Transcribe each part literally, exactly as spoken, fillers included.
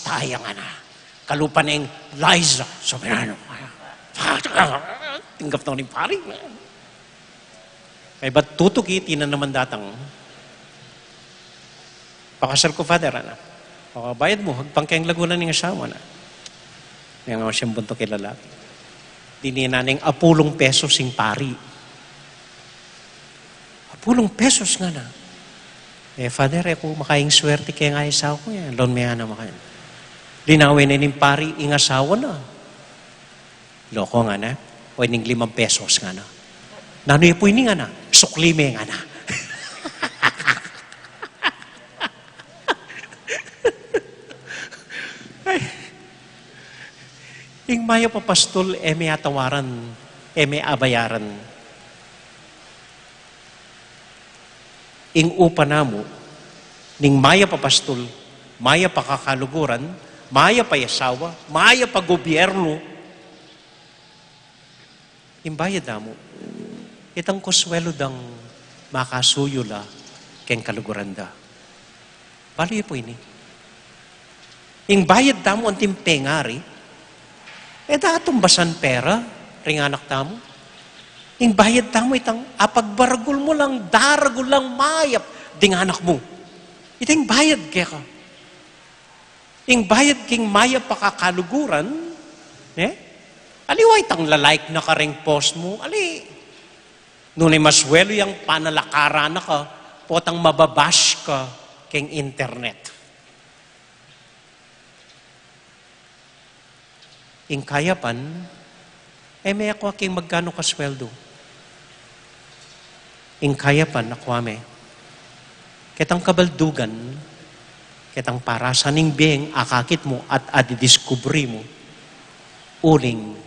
Taya ngana. Kalupa neng Liza Soberano. Tinggap na ning pari. Kaybat tutuki, tina naman datang. Pakasal ku, Father, ana. O, bayad mu, agpang keng lagunan ning asawa na. Neng awa siyang buntuk a lalaki. Dininan neng apulung pesos ing pari. Apulung pesos ngana. E, Father, e ku makaing swerte keng asawa ku, e. Lawen me ngana makanyan. Linawen ne ning pari ing asawa na. Loko ngana, o ining limang pesos ngana. Nanu ya pu ini ngana, sukli me ngana. Ay. Ing mayap a pastul, e me atawaran, e me abayaran. Ing upa namu ning mayap a pastul, mayap a kakaluguran, mayap a asawa, mayap a gobyernu, ing bayad da mu, itang konswelu dang makasuyu la keng kaluguran da. Balu ye pu ini. Ing bayad tamu anting pengari, e da atumbasan pera ring anak tamu. Ing bayad tamu itang apagbaragul mu lang, daragul lang mayap ding anak mu. Ita ing bayad keka. Ing bayad king mayap a kakaluguran, ne? Aliwa itang la-like na ka ring post mu, ali. Nune maswelu yang panalakaran na ka, potang mababash ka keng internet. Ing kayapan, e me akwa king magkanu ka sweldu. Ing kayapan, akwa me. Ketang kabaldugan, ketang parasan ning bie ing akakit mu at adidiskubre mu, uling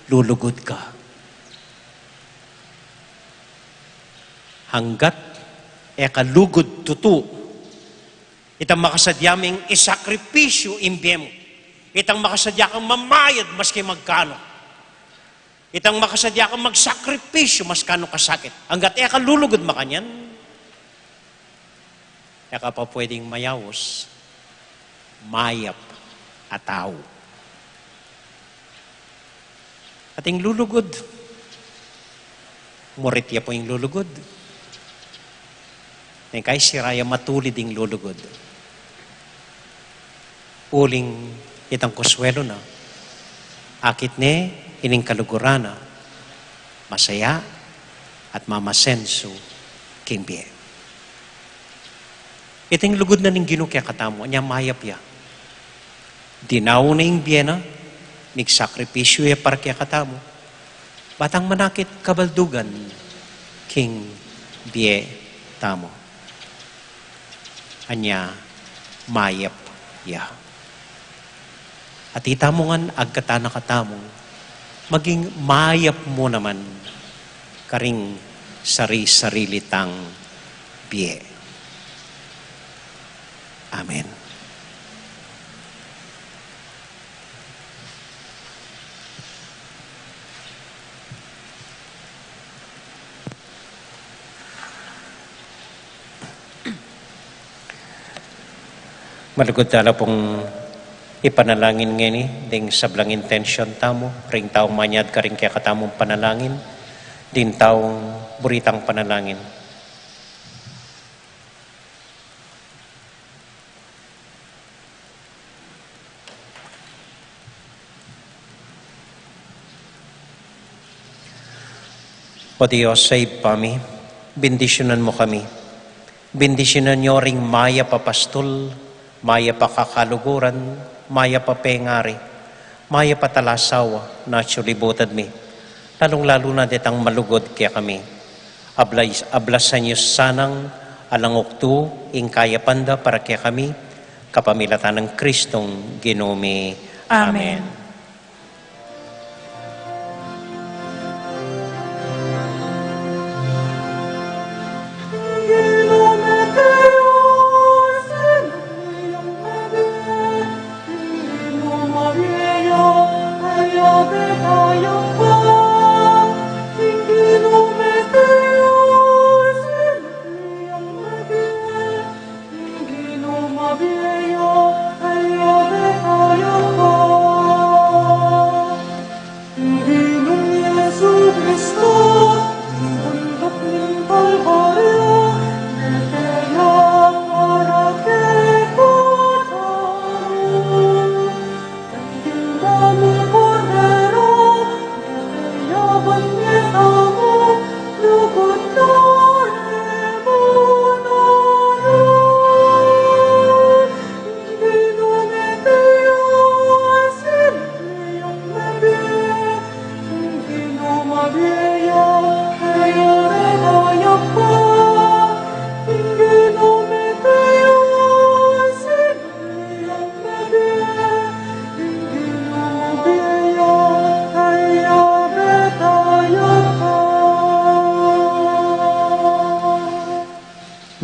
lulugud ka. Hanggat e ka lugud tutu, itang makasadya meng isakripisyu ing bie mu. Itang makasadya kang mamayad maski magkanu. Itang makasadya kang magsakripisyu maski anung kasakit. Hanggat e ka lulugud makanyan, e ka pa pwedeng mayaus mayap a tau. At ing lulugud, murit ya pu ing lulugud. Neng kai sira ya matulid ing lulugud. Uling itang konswelu na, akit ne ining kaluguran na, masaya at mamasensu king bie. Iting lugud na ning Ginu kekatamu, anya mayap ya. Dinau na ing bie na, migsakripisyu ya para kekatamu. Batang manakit kabaldugan king bie tamu. Anya mayap ya. At itamu ngan agkatan na katamu, maging mayap mu naman karing sari-sarili tang bie. Amen. Malugud tala pung ipanalangin ngeni ding sablang intensyon tamu, ring taung manyad karing kekatamung panalangin, ding taung buritang panalangin. O Dios, a Ibpa mi, bendisyunan mu kami. Bendisyunan yu ring mayap a pastul, mayap a kakaluguran, mayap a pengari, mayap a talasawa, na atsu libutad mi. Lalung-lalu na detang malugud kekami. Ablas-, ablasan yu sanang alang uktu ing kayapan da para kekami, kapamilatan nang Kristong Ginu mi. Amen. Amen.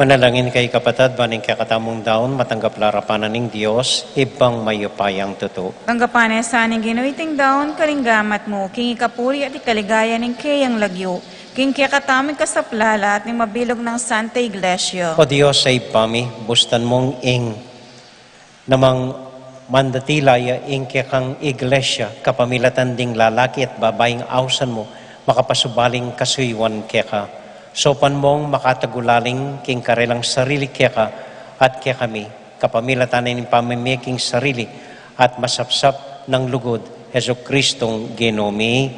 Manalangin kayu, kapatad, ban ing kekatamung daun matanggap la arapan na ning Dios, Ibpang mayupayang tutu. Tanggapan na sa ning Ginu iting daun karing gamat mu, king ikapuri at ikaligaya ning keyang lagyu, king kekatamung kasaplalan at ning mabilug nang Santa Iglesia. O Dios a Ibpa mi, bustan mung ing namang mandatila ya ing kekang Iglesia, kapamilatan ding lalaki at babaing ausan mu, makapasubaling kasuyuan keka. Saupan mung makatagulaling king karelang sarili keka at kekami, kapamilatan ning pamamie king sarili at masapsap nang lugud, Jesucristong Ginu mi.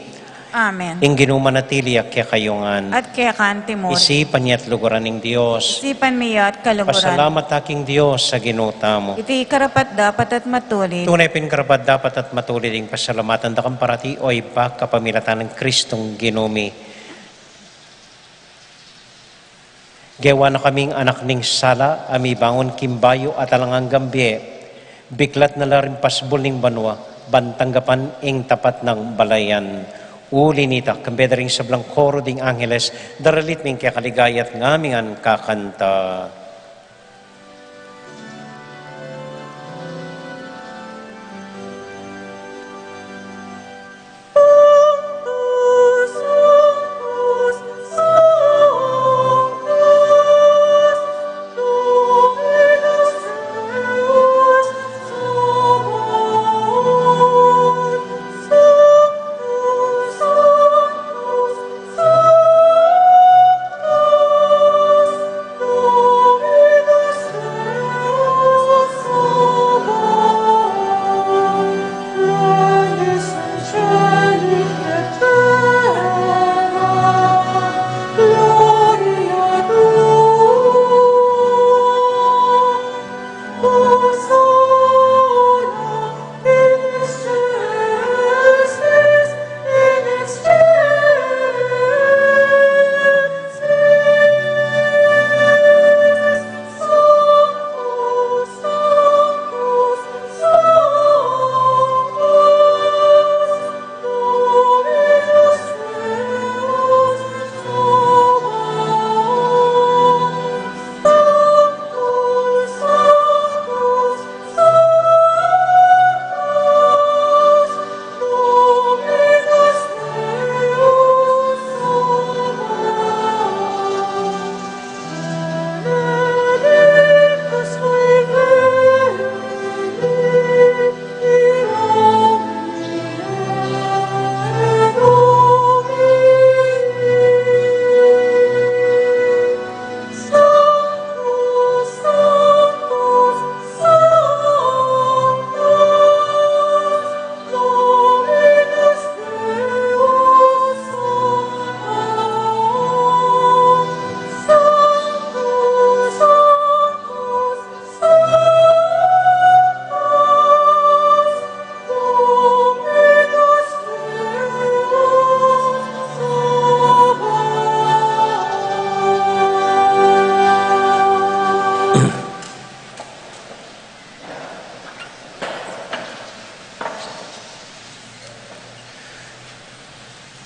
Amen. Ing Ginu manatili ya kekayu ngan. At keka mu rin. Isipan ya at luguran ning Dios. Isipan mi ya at kaluguran. Pasalamat ta king Dios a Ginu tamu. Iti karapat-dapat at matulid. Tune pin karapat-dapat at matulid ing pasalamatan da ka parati, o Ibpa, kapamilatan nang Kristong Ginu mi. Gewa na kaming anak ning sala, a mibangun king bayu at alang anggang bie. Biklat na la ring pasbul ning banua, ban tanggapan ing tapat nang balayan. Uli nita, kambe da ring sablang koro ding angeles, daralit mi ing kekaligaya at ngamingan kakanta.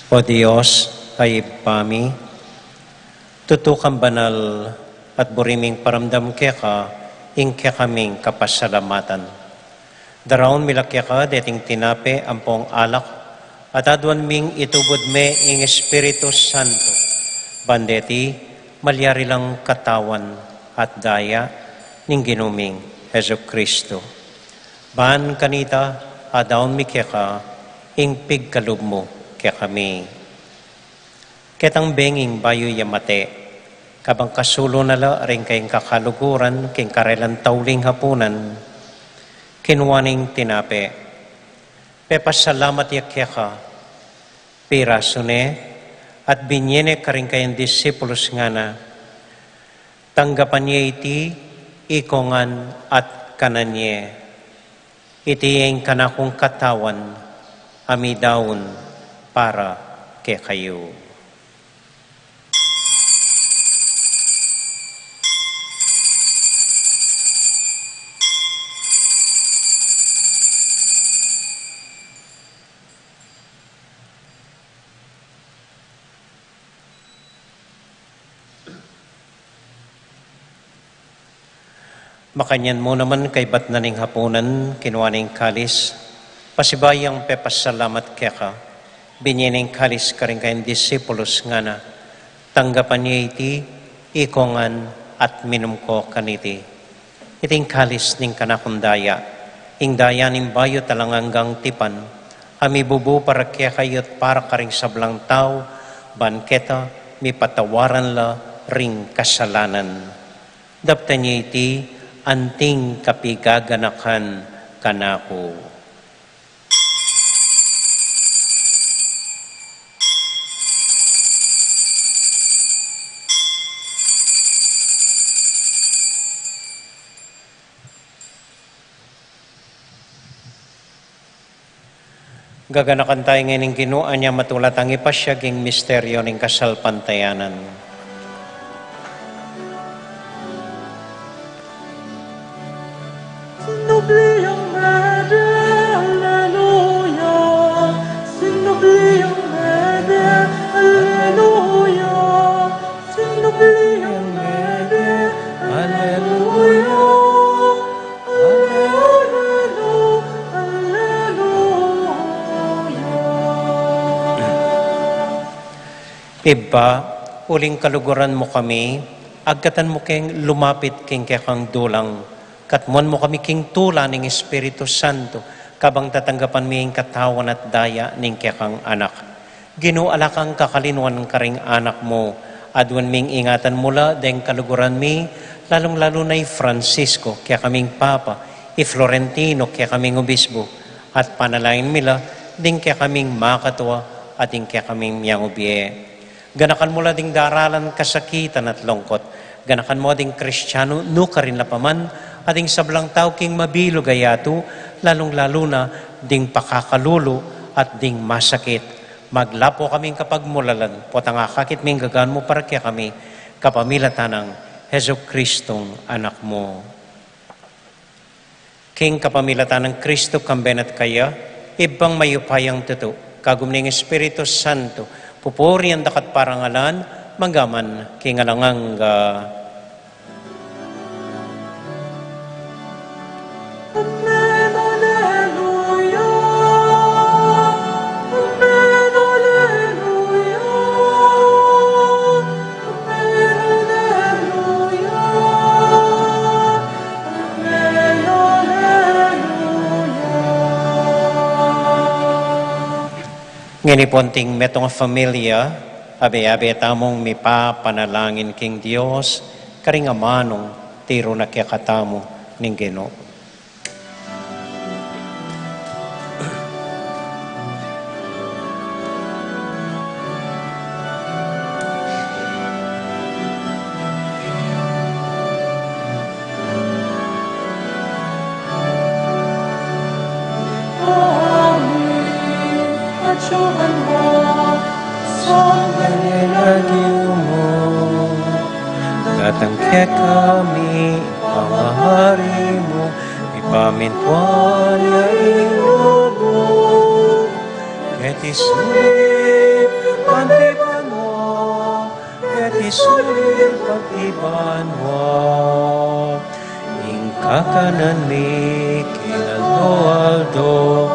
O Dios, a Ibpa mi, tutu kang banal at buri ming paramdam keka ing kekaming kapasalamatan. Daraun mi la keka deting tinape ampong alak, at aduan ming itubud me ing Espiritu Santo, ban deti malyari lang katawan at daya ning Ginu ming Jesucristo. Ban kanita, adaun mi keka ing pigkalub mu kekami. Ketang benging bayu ya mate, kabang kasulu na la ring kayang kakaluguran king karelang tauling hapunan, kinua neng tinape, pepasalamat ya keka, pirasu ne, at binye ne karing kayang disipulus, ngana: Tanggapan ye iti ikongan at kanan ye. Iti ing kanakung katawan a midaun para kekayu. Makanyan mu naman kaybat na ning hapunan, kinua ne ing kalis, pasibayu yang pepasalamat keka, binye ne ing kalis karing kayang disipulus, ngana: Tanggapan ye iti, ikongan, at minum ko kaniti. Iti ing kalis ning kanakung daya, ing daya ning bayu at alang anggang tipan, a mibubu para kekayu at para karing sablang tau, ban keta mipatawaran la ring kasalanan. Daptan ye iti anting kapigaganakan kanaku. Gaganakan tamu ngeni ing Ginu, anya matula tang ipasiag ing misteryu ning kasalpantayanan. Sinubli yang mebie, aleluya. Sinubli yang mebie, aleluya. Sinubli yang mebie, aleluya. Aleluya, aleluya. Ibpa, uling kaluguran mu kami, agkatan mu keng lumapit king kekang dulang, katmuan mu kami king tula ning Espiritu Santo, kabang tatanggapan mi ing katawan at daya ning kekang Anak. Ginu, ala kang kakalinuan karing anak mu. Aduan ming ingatan mu la deng kaluguran mi, lalung-lalu na i Francisco, kekaming Papa, i Florentino, kekaming Obispo, at panalangin mi la ding kekaming makatua at ding kekaming miangubie. Ganakan mu la ding daralan, kasakitan at lungkot. Ganakan mu ding Kristianu, nukarin la pa man, at ding sablang tau king mabilug a yatu, lalung-lalu na ding pakakalulu at ding masakit. Maglapo kaming kapagmulalan, potang akakit ming gagaan mu para kekami, kapamilatan nang Jesucristong Anak mu. King kapamilatan nang Kristo, kambe na at kaya, Ibpang mayupayang tutu, kagum ning Espiritu Santo, pupurian da ka at parangalan, mangga man king alang angga. Amen, aleluya. Amen, aleluya. Amen, aleluya. Amen, aleluya. Ngeni pu, anting metung a familia, abe-abe tamung mipapanalangin king Dios, karing amanung tiru na kekatamu ning Ginu. Datang kekami ing pamahari mu, mipamintuan ya ing lub mu. Keti sulip anti banua, keti sulip anti banua. Ing kakanan mi king aldo-aldo,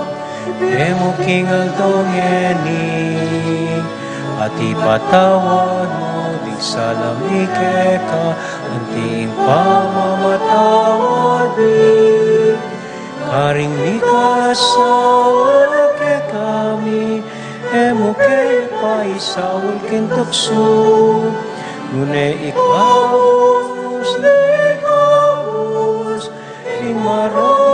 ibie mu king aldo ngeni, at ipatawad mu ding sala mi keka, anti ing pamamatawad mi karing mikasala kekami, e mu ke paisaul king tuksu, nune ikabus, ikabus king marok.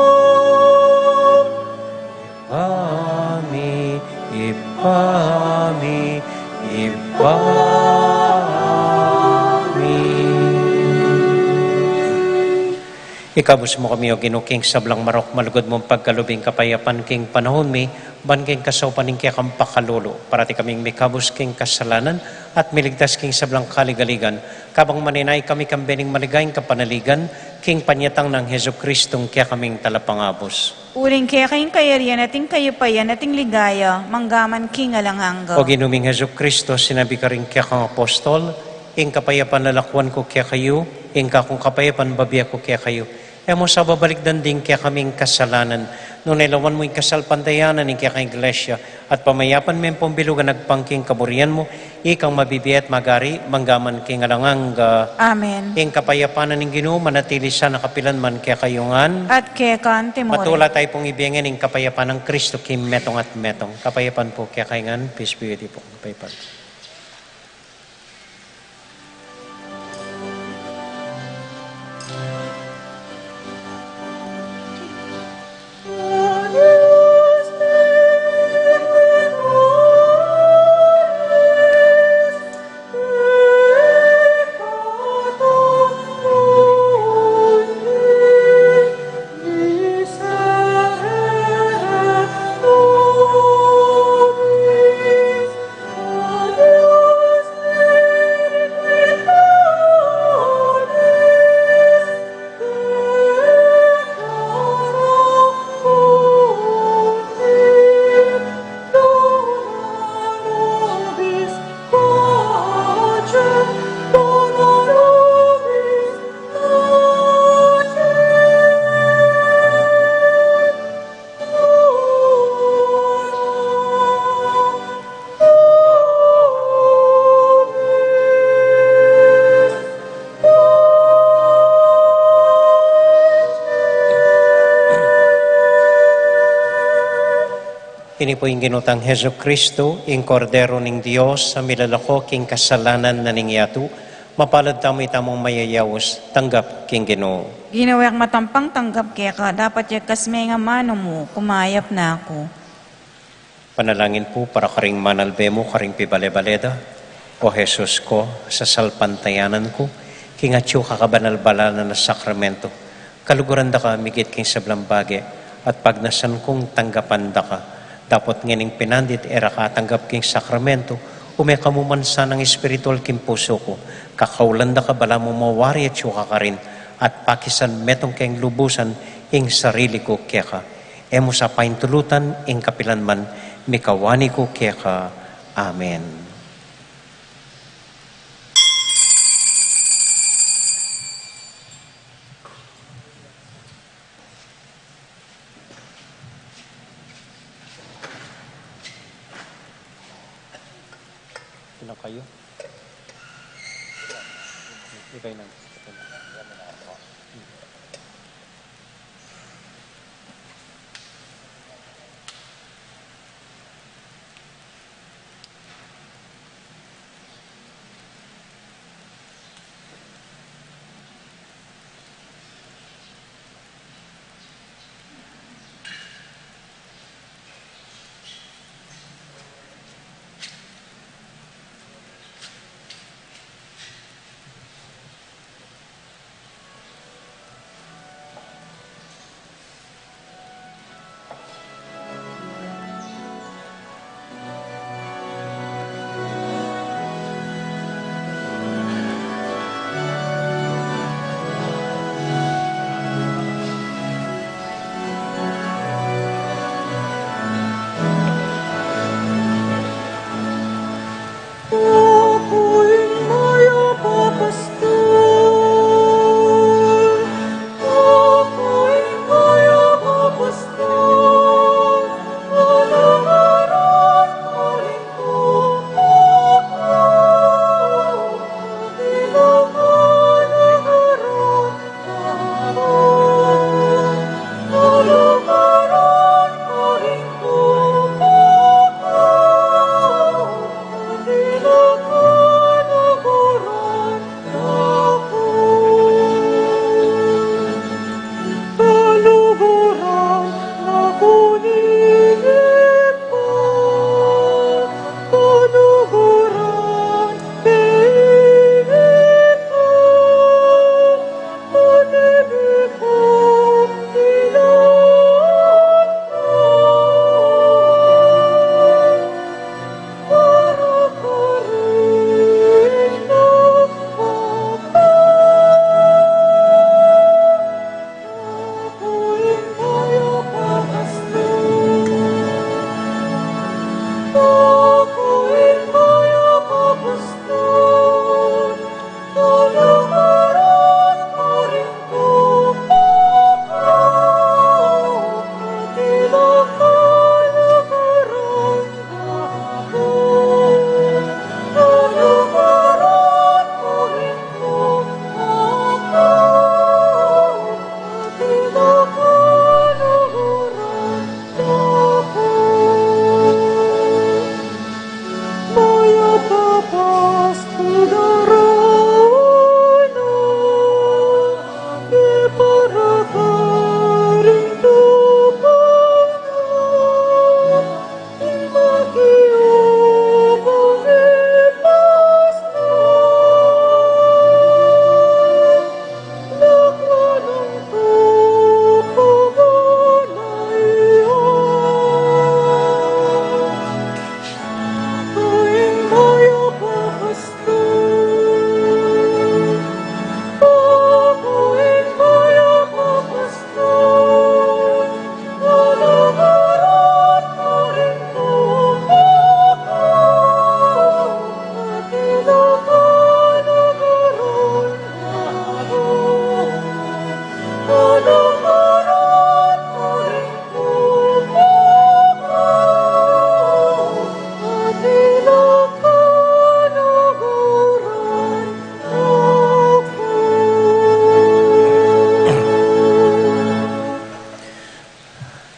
Ibpa mi, Ibpa mi, Ibpa mi. Ikabus mu kami, O Ginu, king sablang marok, malugud mung pagkalub ing kapayapan king panaun mi, ban king kasaupan ning kekang pakalulu, parati kaming mikabus king kasalanan, at miligtas king sablang kaligaligan, kabang maninaya kami kambe ning maligayang kapanaligan, king panyatang nang Jesucristong kekaming Talapangabus. Uling keka ing kayarian at ing kayapayan at ing ligaya, mangga man king alang angga. O Ginu ming Jesucristo, sinabi karing kekang apostol, ing kapayapan lalakuan ku kekayu, ing kakung kapayapan bibie ku kekayu. E mu sa babalikdan ding kekaming kasalanan, nune lawan mu ing kasalpantayanan ning kekang Iglesia, at pamayapan me pung bilug agpang king kaburian mu, ikang mabibie at magari, mangga man king alang angga. Amen. Ing kapayapan ning Ginu manatili sana kapilan man kekayu ngan. At keka naman. Matula tamu pung ibie ngan ing kapayapan nang Kristo king metung at metung. Kapayapan pu kekayu ngan, peace be with you pu. Kapayapan. Ini pu ing Ginu tang Jesucristo, ing Kordero ning Dios, a milalako king kasalanan na ning yatu. Mapalad tamu itamung mayayaus, tanggap king Ginu. Ginu, e ku matampang tanggap keka, dapot yagkas me ing amanu mu, kumayap na ku. Panalangin pu para karing manalbe mu karing pibale-bale da. O Jesus ku, sasalpantayanan ku king atyu ka kabanal-banalan a sakramento, kaluguran da ka migit king sablang bage, at pagnasan kung tanggapan da ka. Dapot ngening pinandit e ra ka atanggap king sakramento, ume ka mu man sanang espiritual king pusu ku, kakaulan da ka balamu mawari atyu ka karin, at pakisan metung keng lubusan ing sarili ku keka. E mu sa paintulutan ing kapilan man, mikawani ku keka. Amen. Ilang kayu? Ikay na.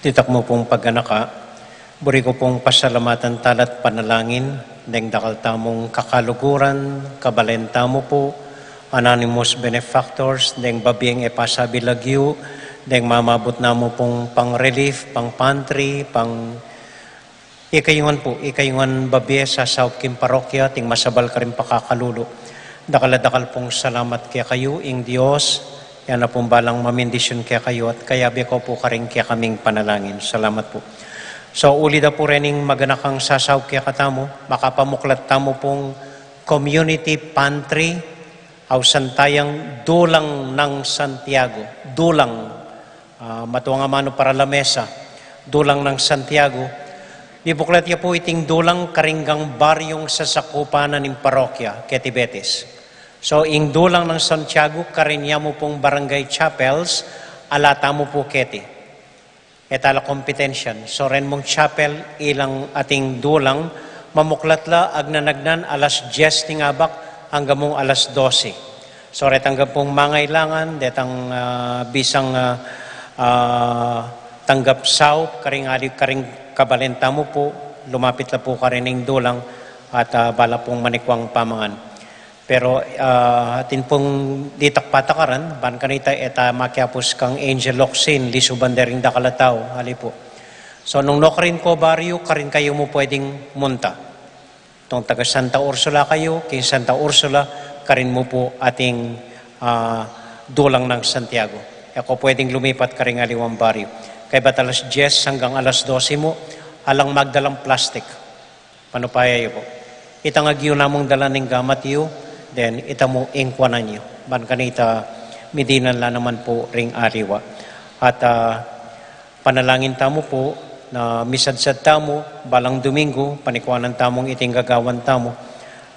Ditak mu pung paganaka, buri ku pung pasalamatan tala't panalangin deng dakal tamung kakaluguran, kabalen tamu pu, anonymous benefactors, deng babieng e pasabi lagyu, deng mamabut namu pung pang-relief, pang-pantry, pang ikayungan pu, ikayungan babie sasaup king parokya, ating masabal karing pakakalulu. Dakal a dakal pung salamat kekayu, ing Dios, yana pung balang mamindisyun kekayu, at kayabe ko pu karing kekaming panalangin. Salamat pu. So, uli da pu rening maganakang sasaup kekatamu, makapamuklat tamu pung community pantry, ausan tayang Dulang ng Santiago. Dulang, ah, matuang amanu para lamesa. Dulang ng Santiago. Mibuklat ya pu iting dulang karing gang baryung sasakupan na ning parokya, keti Betis. So, ing Dulang ng Santiago, karin ya mu pung barangay chapels, ala tamu pu keti. E tala kompetensyan. So, ren mung chapel, ilang ating dulang, mamuklat la, agnan-agnan, alas dyes ning abak, anggang mung alas dose. So, retang anggang pung mangailangan, detang, ah, bisang, ah, ah, tanggap saup, karing ali, karing kabalen tamu pu, lumapit la pu karin ing dulang, at, ah, bala pung manikuang pamangan. Pero, ah, atin pung ditak patakaran, ban kanita e ta makiapus kang Angel Locsin, lisuban de ring dakal a tau, ali pu. So, nung nukarin ko baryu, karin kayu mu pwedeng munta. Nung taga Santa Ursula kayu, king Santa Ursula, karin mu pu ating, ah, Dulang ng Santiago. E ko pwedeng lumipat karing aliwang baryu. Kaybat alas dyes anggang alas dose mu, alang magdalang plastik. Panupaya yu pu. Itang agyu namung dala ning gamat yu, then ita mu ingkuanan yu. Ban kanita midinan la naman pu ring aliwa. At, ah, panalangin tamu pu na misadsad tamu, balang Domingo, panikuanan tamung iting gagawan tamu,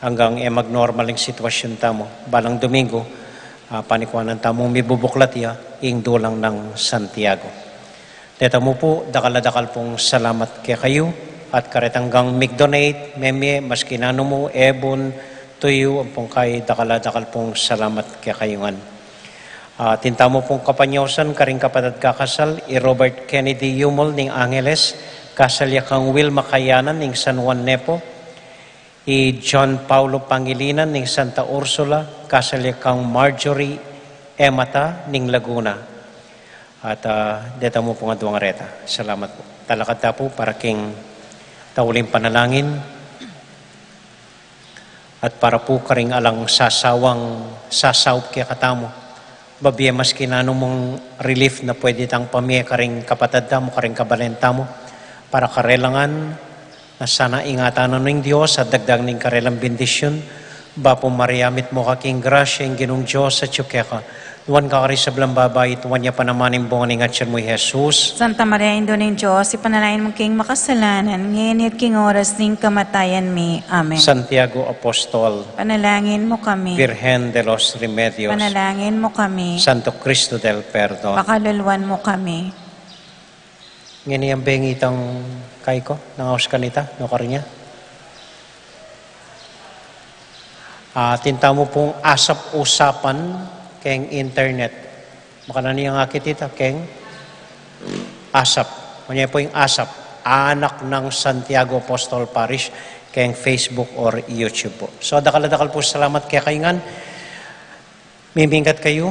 anggang e magnormal ing sitwasyun tamu. Balang Domingo, ah, panikuanan tamung mibubuklat ya, ing Dulang ng Santiago. Deta mu pu, dakal a dakal pung salamat kekayu, at karetang gang mig-donate, memie, maski nanu mu, ebun, tuyu, ampong kai, dakal a dakal pung salamat kekayu ngan. Ah, atin tamu pung kapanyausan, karing kapatad kakasal, i Robert Kennedy Yumul ning Angeles, kasal ya kang Wilma Kayanan ning San Juan Nepo, i John Paulo Pangilinan ning Santa Ursula, kasal ya kang Marjorie Emata ning Laguna. At, ah, deta mu pung aduang reta. Salamat pu. Talakad ta pu para king tauling panalangin. At para pu karing alang sasawang sasaup kekatamu. Babie maski nanu mung relief na pwede tang pamie karing kapatad tamu, karing kabalen tamu. Para karela ngan, na sana ingatan na ning Dios at dagdag ning karelang bendisyun. Bapu Maria, mitmu ka king grasya, ing Ginung Dios atyu keka. Nuan ka karing sablang babai, at nuan ya pa naman ing bunga ning atyan mu, i Jesus. Santa Maria, Indu ning Dios, ipanalangin mu kaming makasalanan, ngeni at king oras ning kamatayan mi. Amen. Santiago Apostol, panalangin mu kami. Virgen de los Remedios, panalangin mu kami. Santo Cristo del Perdon, pakaluluan mu kami. Ngeni yang bengi itang kai ko, nang aus kanita, nukarin ya. Ah, atin tamu pung asap usapan keng internet. Makananu yang akit ita, keng ASAP. Manya pu ing ASAP, Anak ng Santiago Apostol Parish, keng Facebook or YouTube pu. So, dakal a dakal pung salamat kekayu ngan. Mimingat kayu,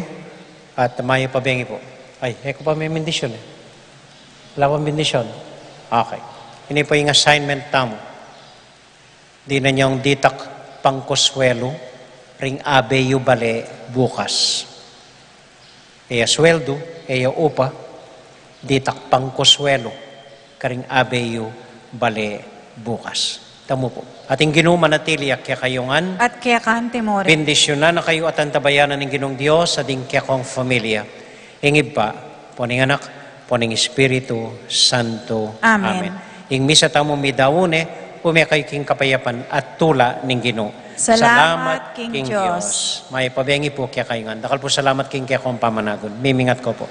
at mayap a bengi pu. Ay, e ku pa memendisyon e. Ala pang bendisyon. Okay. Ini pu ing assignment tamu. Dinan yang ditak pangkuswelu ring abe yu bale bukas. E ya sweldu, e ya upa, ditak pangkuswelu karing abe yu bale bukas. Tamu pu. At ing Ginu manatili ya kekayu ngan. At keka mu rin. Bendisyunan na kayu at antabayanan ning Ginung Dios at ding kekong familia. Ing Ibpa, pu ning Anak, pu ning Espiritu Santo. Amen. Amen. Ing misa tamu midaun ne, ume kayu king kapayapan at tula ning Ginu. Salamat king Dios. Mayap a bengi pu kekayu ngan. Dakal pung salamat king kekong pamanagun. Mimingat ko pu.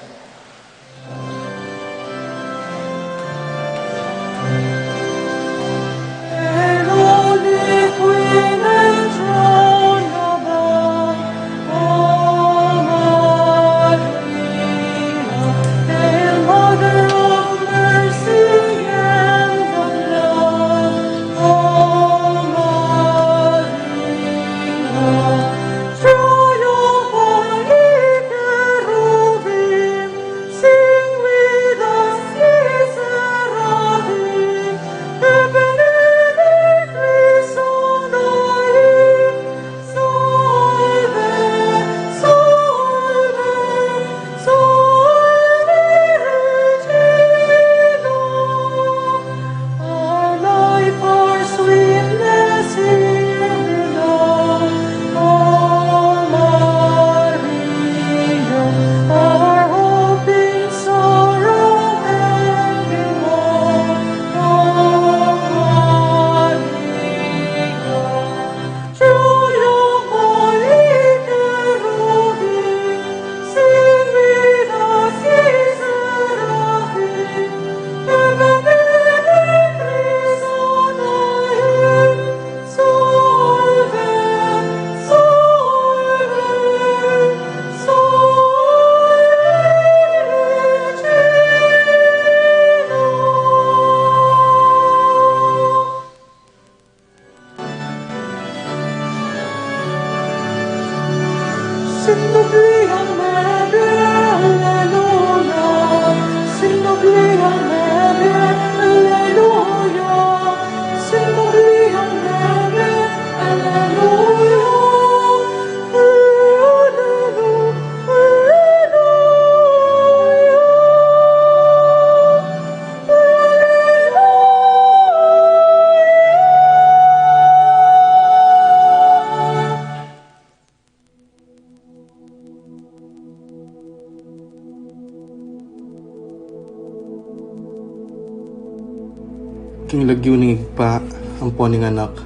King lagyu ning Ibpa, ampo ning Anak,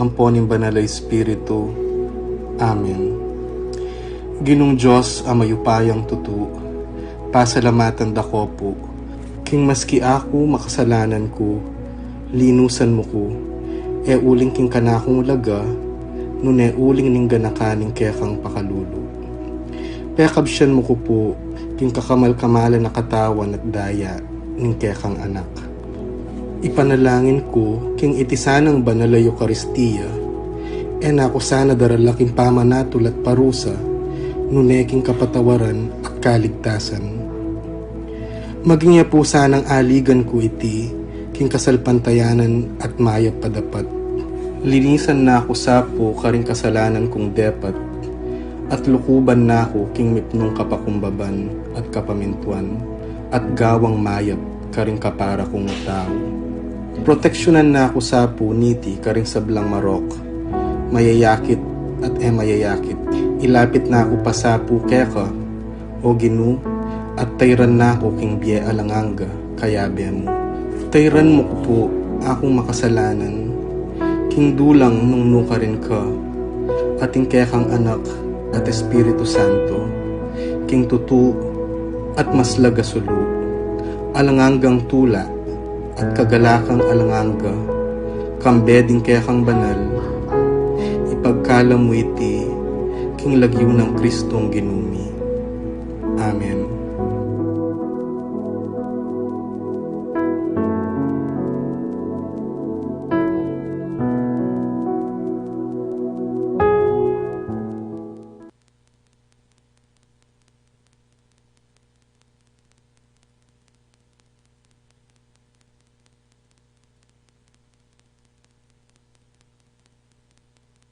ampo ning Banal a Espiritu. Amen. Ginung Dios a mayupayang tutu, pasalamatan da ka pu, king maski aku makasalanan ku, linusan mu ku, e uling king kanakung laga, nune uling ning ganakan ning kekang pakalulu. Pekabsian mu ku pu, king kakamal-kamalan a katawan at daya ning kekang Anak. Ipanalangin ku, king iti sanang banal a Eukaristia, e na ku sana darala king pamanatul at parusa, nune king kapatawaran at kaligtasan. Maging ya pu sanang aligan ku iti, king kasalpantayanan at mayap a dapat. Linisan na ku sa pu karing kasalanan kung depat, at lukuban na ku king mipnung kapakumbaban at kapamintuan, at gawang mayap karing kapara kung tau. Proteksyunan na ku sa pu niti karing sablang marok, mayayakit at e mayayakit. Ilapit na ku pa sa pu keka, O Ginu, at tayran na ku king bie alang angga, kayabe mu. Tayran mu ku pu akung makasalanan, king dulang nung nukarin ka, at ing kekang Anak at Espiritu Santo, king tutu at maslag a sulu, alang anggang tula at kagalakang alang angga, kambe ding kekang banal, ipagkalam mu iti, king lagyu nang Kristong Ginu mi. Amen.